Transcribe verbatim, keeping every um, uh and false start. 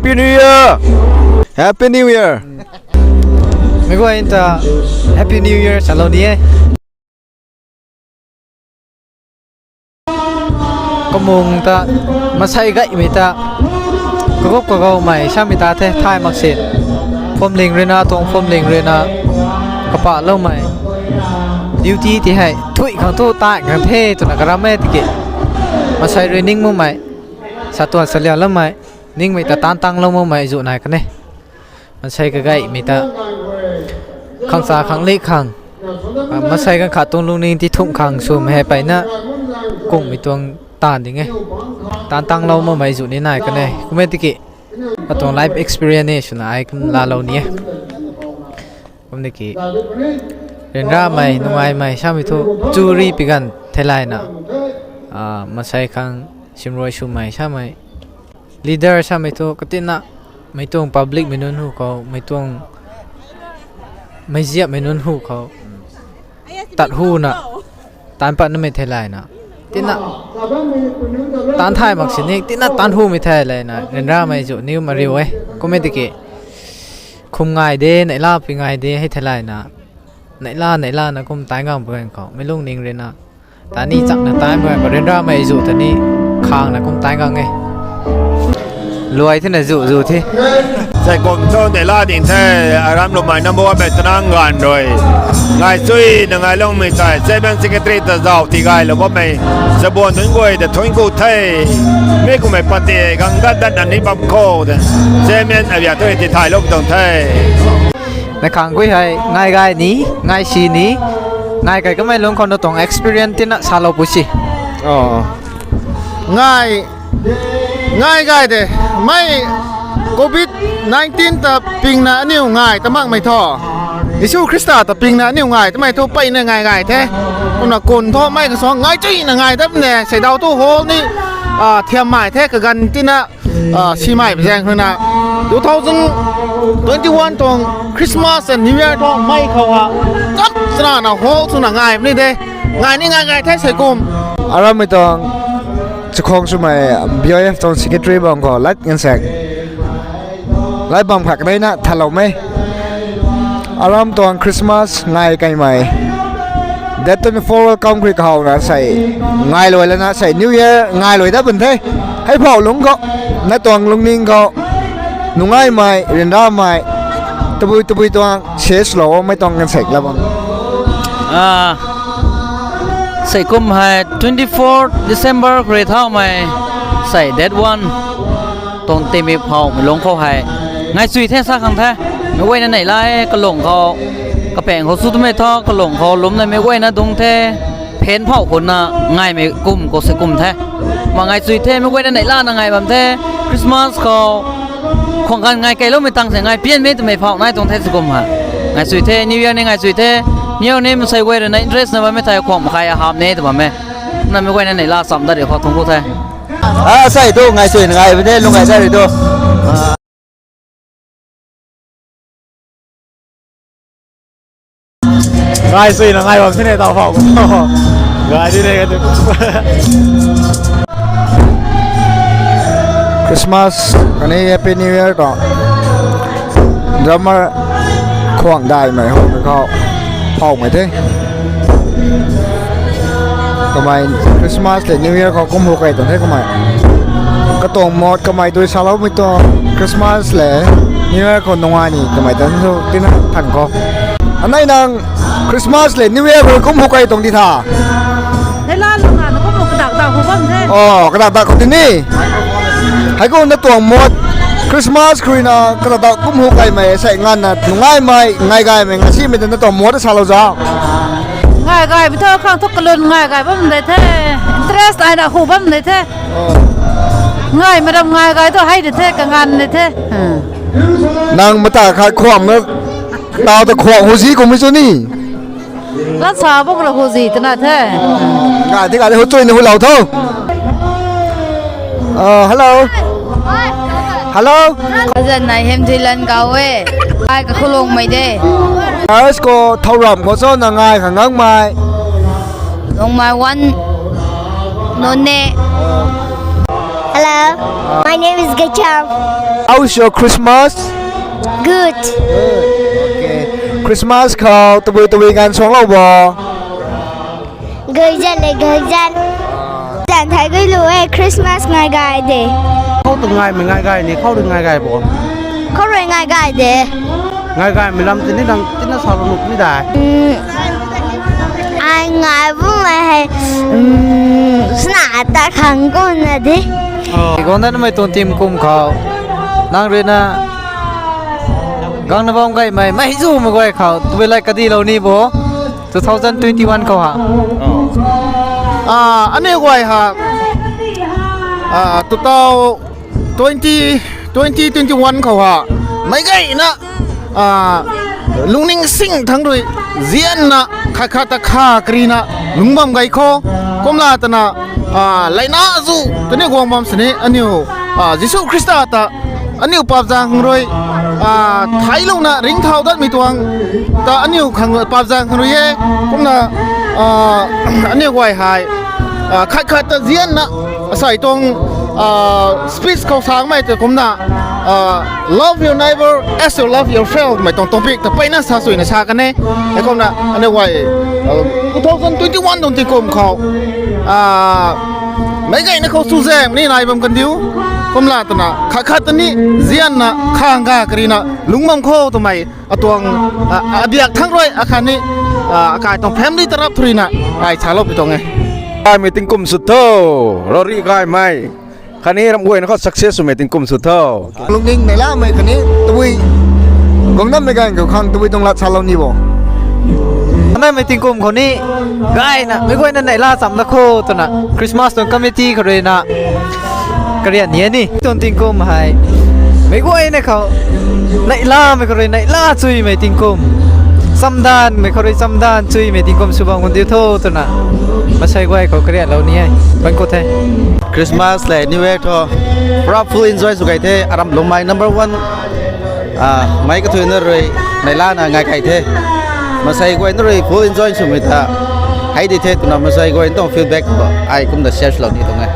Happy New Year! Happy New Year! Mei guay ta Happy New Year salou ni e. Kamung ta, masei gaymei ta, kagup kagaumei samei ta the thay mak si. Phwamling ruina, tuang phwamling ruina, kapahloumei duty ti hei thui khang thu tai khang the twna karam e tiki, masei rui ning mumei, satuan salialoumei, ningmei ta tan tanglou mumei zu nai kan e. Masei kagaymei ta khang sa khang li khang, a, masei kan khat tuang lungning ti thumh khang swmei hei peyna kungmei tuang taanv ding e. Tan tanglou mumei zu ni nai kan e. Kum e tiki, atuang life experience ni swna ai kan laalou ni e. Kum tiki, ryanramei, nungaimei samei thu, churi pi ganv theilayna, a, masei khang simrui swmei samei, leader samei thu katina, mei tuang public mei nunc hu khou, mei tuang meiziapmei nunc hu khou, tat huna, taanc patnamei theilayna, tina, taanc thay mak sini, tina taanc humei theilayna ryanramei zu niw mariu e. Kum e tiki, khum ngai de, neihla pi ngai de hei theilayna, neihla neihlana kum taanc gang pu ganv khou mei lungning ruina, tani chakna taanc pu ganv khou ryanramei zu tani khangna kum taanc gang e. Luai thena zu zu the. Seikum thu neihla ding the, aram lumei number one mei tanang ganv rui, ngai chuina ngailoumei tei chairman secretary ta zauc tigaylou bammei, chabuan nunc guay ta thuanc ku the. Mi kummei pati gang dat datna ni bam khou de, chairman abia thu ti thaylou tuang the. Nai khang gui hei ngai gay ni, ngai si ni, ngai kai kamei lungc khou na tuang experience tina salou pu si. Ngai, ngai gay de, mei covid nineteen ta pingna aniu ngai ta makmei thu, Jisu Khrista ta pingna aniu ngai tamei thu peyna ngai gay the. Kumna kun thu mei kasuang ngai chuina ngai dap ne, seidau thu hall ni, a, thiammei the kaganv tina, a, simei pzaeng khuna two thousand twenty-one tuang Christmas and New Year thu mei khou ha, chap chana na hall swna ngai puni de. Ngai ni ngai ngai the seikum. Aramei tuang chakhwang swmei B O F tuang secretary bang khou lat ngan sek. Lai bam khat kanei na thaloumei. Aram tuang Christmas ngai kaimei. Date twenty four welcome kri kahauna sei ngai luai lana sei New Year ngai luai dat bun the. Hei phau lungc khou, na tuang lungning khou, nungaimei, ryanramei, tabui tabui tuang, sieslou mei tuang ngan sek la bam. Ah, sei kum hei twenty four December kri thaumei, sei date one. Tuang timi phau mei lungc khou hei. Ngai chui the sa khang the. Mei guayna neih lai kalung khou. Kapeng khou su twmei tho kalung khou lwmna mei guayna dungc the. Phen phau khunna ngaimei kum khou se kum the. Ma ngai chui the mei guayna neih lana ngai bam the. Christmas khou. Khwang kan ngai keiloumei tang se ngai pianmei twmei phau nai tuang the se kum ha. Ngai chui the New Year ni ngai chui the. New Year ni masei guay rui na interest na bammei thei khwang makhai a hap ne tw bam e. Na mei guayna neih la cham dat ri khou thungc ku the. A, sei tu ngai chui na ngai bam the, lung ngai dat ri tu. Ngai chui na ngai bam the ne tau phau. Ngai di ne ka tu. Christmas khatni Happy New Year tuang drummer khwang daimei howmei khou phawmei the. Kamei Christmas le New Year khou kum hu kei tuang the kamei. Katuang mot kamei tui saloumei tuang Christmas le New Year khou nungai ni kamei tan thu tina than khou. Anei nang Christmas le New Year khou kum hu kei tuang di tha. Hei la lung na kum hu kadak dak hu bam the. Oh, kadak dak khou tini. Hei kum na tuang mot Christmas khrui na kadak dak kum hu kaimei sei nganvna nungaimei, ngai gaymei, ngasimei ta na tuang mot salou zau. Ngai gaymei thu khang thu kalun ngai gay bam de the. Interest ai na hu bam de the. Ngaimei ram ngai gay thu hei de the, kanganv de the. Nang mata khat khwang na tau ta khwang hu zi kummei chu ni. Lat sa bam ra hu zi twna the. Ngai di ngai di hu chui na hu lou tho. Uh, hello. Hello. Azan nai hem thei lan kau e. Ai ka khulung mai de. Church khou thau ram khou cho na ngai khang ngang mai. Long mai one. Noney. Hello. My name is Gacham. How's your Christmas? Good. Good. Okay. Christmas khou tabui tabui ngan suanglou bo? Gayzan le gayzan. Zan thai gay lu e, Christmas ngai gay de. Khou tu ngaimei ngai gay ni, khou rui ngai gay bo? Khou rui ngai gay de. Ngai gaymei lam tini nang tina sa lu nuh ni dai. Ai ngai bu mei hei, sna ta khang kum na de. Guang dat namei tuang tingkum khou nang rui na gang na bam gaymei mei zu mei guay khou tabui lay kadilou ni bo? Two thousand twenty-one khou ha. Ah, aniu guay ha, ah, two thousand twenty, twenty twenty-one khou ha, meic gayna, ah, lungning sing thangc rui zianna khat khat ta kha karina lungc bam gay khou, kumla twna, ah, layna zu tani guang bam sini aniu, ah, Jisu Khrista ta aniu paap zaeng khang rui, ah, theilouna ringcthau datmei tuang ta aniu khang paap zaeng khang rui e. Kumna, ah, aniu guay hei, ah, khat khat ta zianna asei tuang, ah, speech khou samei ta kumna, ah, love your neighbor as you love yourself mei tuang topic ta peyna sa suina sa kan e. Heikumna aniu guay, ah, two thousand twenty-one tuang tingkum khou, ah, meic gayna khou chuzaeng ni nai bam kandiu. Kumla twna khat khat ta ni zianna khang ga karina lungc bam khou twmei atuang, ah, adiak thangc rui akhatni, ah, akai tuang family tarap thurina ai saloupui tuang e. Gaymei tingkum sw tho, ravri gaymei khatni ramh guayna khou success swmei tingkum sw tho. Lungning neihlamei khatni tabui guang datmei ganv khou khang tabui tuang lat salou ni bo? Anaimei tingkum khou ni gayna meic guayna neihla chamv da kho twna Christmas tuang committee khou ruina karian ni e ni. Tuang tingkum hei meic guayna khou neihlamei khou rui neihla chuymei tingkum, chamdanvmei khou rui chamdanv chuymei tingkum sw bam kandiu tho twna masei guay khou karianlou ni e. Bang khou the. Christmas le New Year thu pura full enjoy sw key the. Aram lungmei number one, ah, meic kathuina rui neihlana ngai key the. Masei guayna rui full enjoy swmei ta hei di the twna masei guayna tuang feedback khou ai kumna share lou ni tuang e.